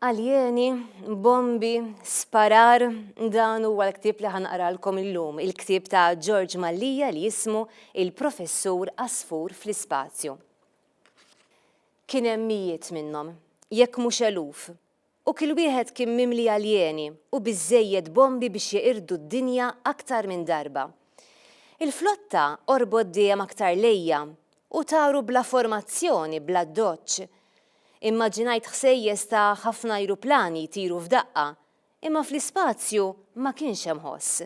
Aljeni, bombi, sparar, dan huwa l-ktieb li ħa naqralkom illum, il-ktieb ta' George Mallia li jismu Il-Professur Għasfur fl-Ispazju. Kien hemm mijiet minnhom, jekk mhux eluf, u kil wieħed kien mimli aljeni u biżżejjed bombi biex jeqirdu d-dinja aktar minn darba. Il-flotta qorbot dejjem aktar lejja u taru bla formazzjoni, bl-addoċċ. Immaġinajt ħsejjes ta' ħafna ajruplani jtiru f'daqqa, imma fl-ispazju ma kienx hemm ħoss.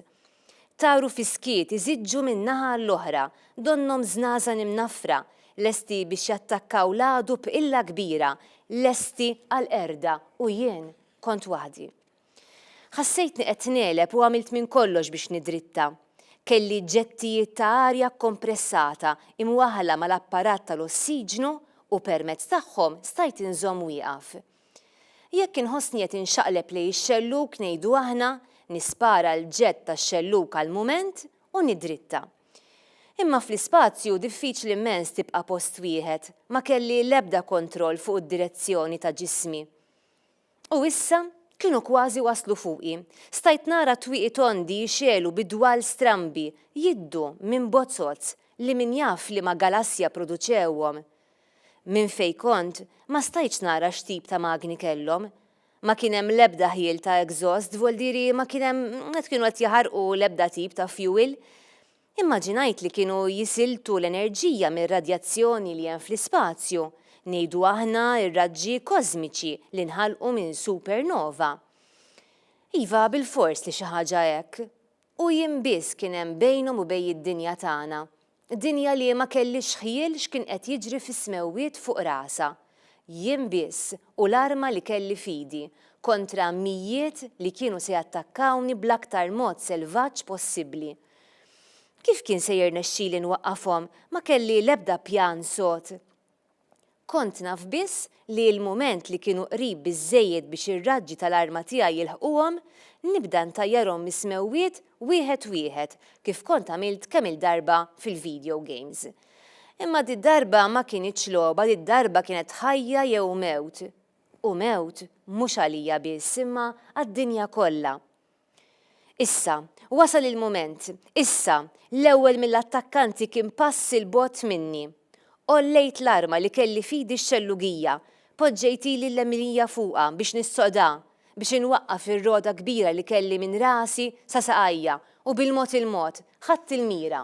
Taru fis-skiet iżiġġu minn naħa għall-oħra, donnhom żnażan imnaffra, lesti biex jattakkaw l-għadu b'qilla kbira, lesti għall-qerda u jien kont waħdi. Ħassejtni qed negħleb u għamilt minn kollox biex nidritta. Kelli ġettijiet ta' arja kkompressata imwaħħla mal-apparat tal-ossiġnu u permezz tagħhom stajt inżomm wieqaf. Jekk inħossni qed inxaqleb lejn ix-xellug ngħidu aħna, nispara l-ġett tax-xellug għal mument u nidritta. Imma fl-ispazju diffiċli immens tibqa' post wieħed, ma kelli l-ebda kontroll fuq id-direzzjoni ta' ġismi. U issa kienu kważi waslu fuqi. Stajt nara twieqi tondi jixegħlu bi dwal strambi, jiddu minn bozoz li min jaf liema galassja pproduċewhom. Minn fejn kont, ma stajtx nara x'tip ta' magni kellhom. Ma kien hemm l-ebda ħjiel ta' exhaust, voldieri ma kien hemm qed kienu qed jaħarqu l-ebda tip ta' fuel. Immaġinajt li kienu jisiltu l-enerġija mir-radjazzjoni li hemm fl-ispazju, ngħidu aħna r-raġġi kożmiċi li nħalqu minn supernova. Iva, bilfors li xi ħaġa hekk. U jien biss kien hemm bejnhom u bejn id-dinja tagħna. Dinja li ma kellix ħjiel x'kien qed jiġri fis-smewwiet fuq rasha. Jien biss u l-arma li kelli f'idi, kontra mijiet li kienu se jattakkawni bl-aktar mod selvaġġ possibbli. Kif kien se jirnexxili nwaqqafhom? Ma kelli l-ebda pjan sod. Kont naf biss li l-mument li kienu qrib biżżejjed biex ir-raġġi tal-arma tiegħi jilħquhom, nibda ntajjarhom mis-smewwiet wieħed wieħed, kif kont għamilt kemm-il darba fil-video games. Imma did-darba ma kinitx logħba, did-darba kienet ħajja jew mewt. U mewt mhux għalija biss imma għad-dinja kollha. Issa, wasal il-mument. Issa, l-ewwel mill-attakkanti kien pass 'il bogħod minni. Għollejt l-arma li kelli f'idi x-xellugija, poġġejt ili l-leminija fuqha biex nissodha, biex inwaqqaf ir-rogħda kbira li kelli minn rasi sa saqajja u bil-mod il-mod, ħadt il-mira.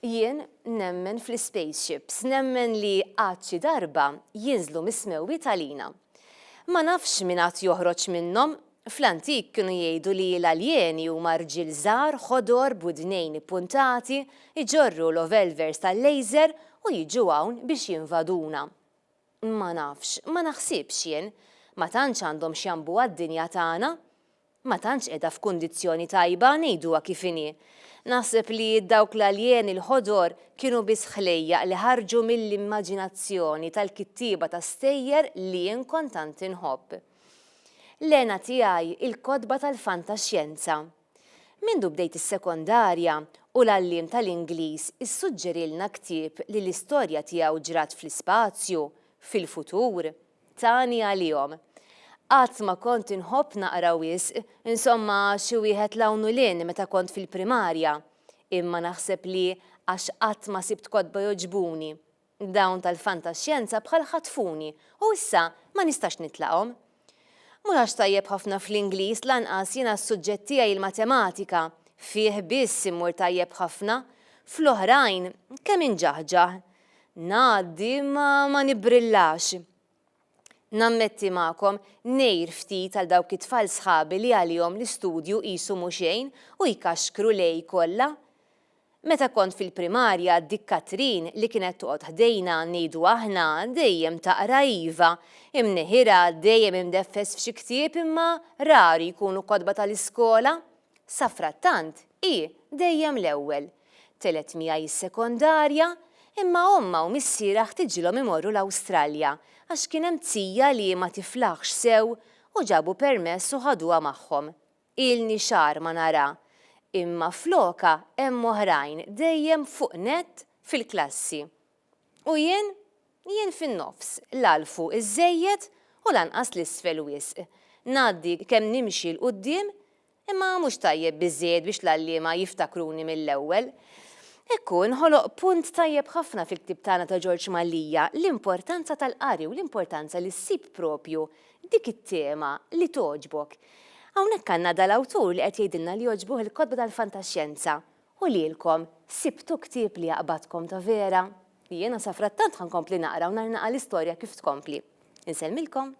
Jien nemmen fl-ispaceships, nemmen li għad xi darba jinżlu mis-smewwiet għalina. Ma nafx min għad joħroġ minnhom, fl-antik kienu jgħidu li l-aljeni huma rġiel żgħar ħodor b'widnejn ippuntati, iġorru l-ovelvers tal-laser u jiġu hawn biex jinvaduna. Ma nafx, ma naħsibx jien. Ma tantx għandhom x'jambuha d-dinja tagħna. Ma tantx qiegħda f'kundizzjoni tajba, ngħiduha kif inhi. Naħseb li dawk l-aljeni l-ħodor kienu biss ħlejjaq li ħarġu mill-immaġinazzjoni tal-kittieba ta' stejjer li jien kont tant inħobb. L-hena tiegħi il-kotba tal-fantaxjenza. Mindu bdejt is-sekondarja u l-għalliem tal-Ingliż issuġġerielna ktieb li l-istorja tiegħu ġrat fl-ispazju, fil-futur, tani għalihom. Qatt ma kont inħobb naqra wisq, insomma xi wieħed 'l hawn u 'l hinn meta kont fil-primarja. Imma naħseb li għax qatt ma sibt kotba jogħġbuni. Dawn tal-fantaxjenza bħal ħatfuni u issa ma nistax nitlaqhom. Mhux għax tajjeb ħafna fl-Ingliż lanqas jiena s-suġġett tiegħi il-matematika, fih biss immur tajjeb ħafna, fl-oħrajn kemm inġaħġaħ. Ngħaddi imma ma nibbrillax. Nammetti magħkom, ngħir ftit għal dawk it-tfal sħabi li għalihom l-istudju qisu mhu xejn u jkaxkru l-A kollha. Meta kont fil-primarja dik Katrin li kienet toqgħod ħdejna ngħidu aħna dejjem taqra iva, imneħirha dejjem imdeffes f'xi ktieb imma rari jkunu kotba tal-iskola. Safrattant hi dejjem l-ewwel. Telgħet miegħi s-sekondarja, imma ommha u missierha ħtiġilhom imorru l-Awstralja għax kien hemm zija li ma tiflaħx sew u ġabu permess u ħaduha magħhom. Ilni xahar ma nara, imma flokha hemm oħrajn dejjem fuq nett fil-klassi. U jien? Jien fin-nofs, la 'l fuq iżżejjed u lanqas 'l isfel wisq. Ngħaddi kemm nimxi 'l quddiem, imma mhux tajjeb biżżejjed biex l-għalliema jiftakruni mill-ewwel. Hekk hu, inħoloq punt tajjeb ħafna fil-ktieb tagħna ta' Ġorġ Mallia, l-importanza tal-qari u l-importanza li ssib propju dik it-tema li togħġbok. Hawnhekk għandna dal-awtur li qed jgħidilna li jogħġbuh il-kotba tal-fantaxjenza u lilkom sibtu ktieb li jaqbadkom ta' vera? Jiena safrattant ħa nkompli naqra u nara naqa' l-istorja kif tkompli. Insellmilkom!